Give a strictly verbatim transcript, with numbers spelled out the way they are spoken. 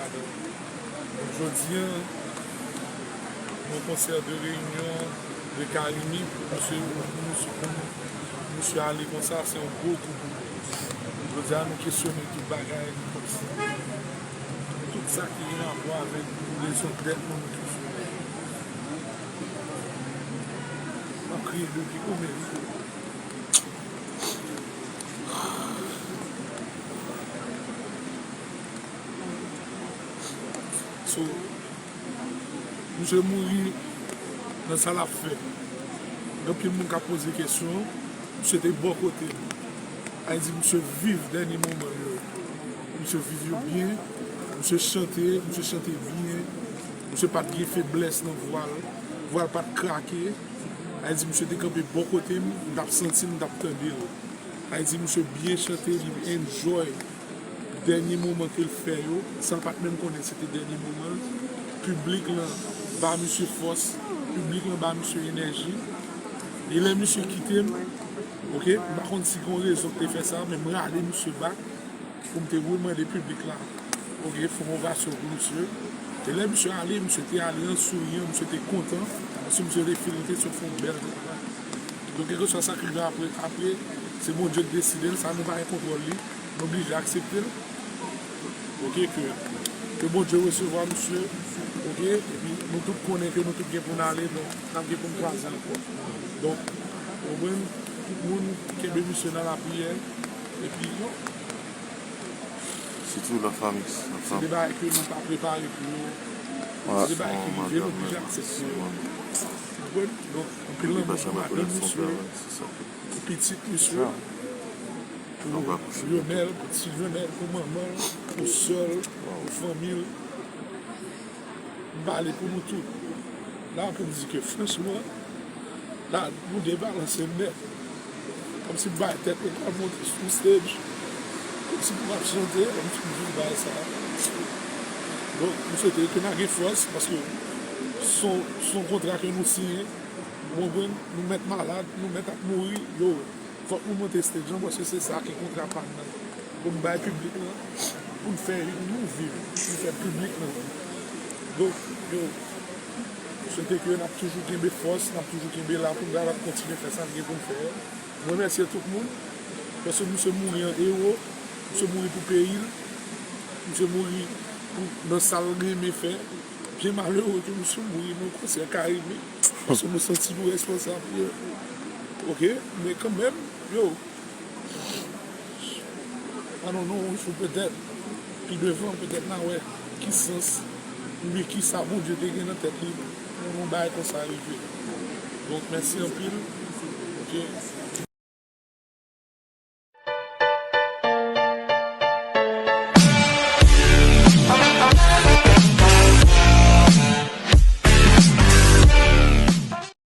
Jodi a, yon konsè de reyinyon de Carimi, pou misye, pou misye, pou misye ale konsa, se yon gwo kou pou nou. Jodi a, nou kesyone tout bagay, nou kòmsi tout sa ki gen rapò avèk rezon dèt nou, nou kesyone. M ap kriye depi koumen. So, misye mouri nan sa l ap fè. Gen anpil moun k ap poze kesyon. Misye te bò kote m. Sa vle di, misye viv dènye moman yo. Misye viv yo byen. Misye chante, misye chante byen. Misye pa t gen feblès nan vwa l. Vwa l pa t krake. Sa vle di, misye te kanpe bò kote m, m t ap santi l, m t ap tande l. Sa vle di, misye byen chante, li enjoy dènye moman ke l fè yo, san l pa t menm konnen se te dènye moman l. Piblik lan ba misye fòs, piblik lan ba misye enèji. E lè misye kite m, oke, m pa konn si gen rezon ki te fè sa, men m rale misye back pou m te remande piblik la, oke, fè yon ovasyon pou misye. E lè misye ale, misye te ale an souriyan, misye te kontan, paske misye te fè, li te sot fè yon bèl travay. Donk, kèlkeswa sa k rive apre, apre, se Bondye k deside l, sa nou pa gen kontwòl li, nou oblije aksepte l. Oke, ke, ke Bondye resevwa misye, oke, epi nou tout konnen ke nou tout gen pou n ale, donk, n ap gen pou n kwaze ankò. Donk, ou konprann, tout moun kenbe misye nan lapriyè, epi, yo, Sitou la fami, la se de fami. Bagay ke nou pa prepare pou yo. Se de bagay ki rive, nou oblije aksepte yo. Ou konprann? Donk, anpil lanmou pou madanm misye, pou pitit misye, pou Lionel, pou ti Lionel, pou manman l, pou sè l, pou fanmi l. M pale pou nou tout. La pou m di ke franchman, la nou debalanse m nèt. Kòmsi m bay tèt mwen pral monte sou stage. Kòmsi m ap chante, kòmsi m vin bay sa. Donk, m swete ke n a gen fòs, paske se yon, se yon kontra ke nou siyen. Ou konprann? Nou mèt malad, nou mèt ap mouri. Yo, fòk nou monte stage lan, paske se sa ki kontra pa n nan. Pou n bay piblik lan, pou n fè nou viv, pou n fè piblik lan viv. Donk, yo, m swete ke n ap toujou kenbe fòs, n ap toujou kenbe la pou n kapab kontinye fè sa n gen pou n fè. M remèsye tout moun, paske misye mouri an ewo, misye mouri pou peyi l, misye mouri pou, nan sa l renmen fè. Byen malere ke misye mouri nan konsè Carimi, paske nou santi nou responsab. Oke, men kanmenm, yo, I don't know, yon jou petèt, pi devan, petèt n a wè ki sans, oubyen ki sa Bondye te gen nan tèt li pou yon bagay konsa rive. Donk, mèsi anpil. Oke.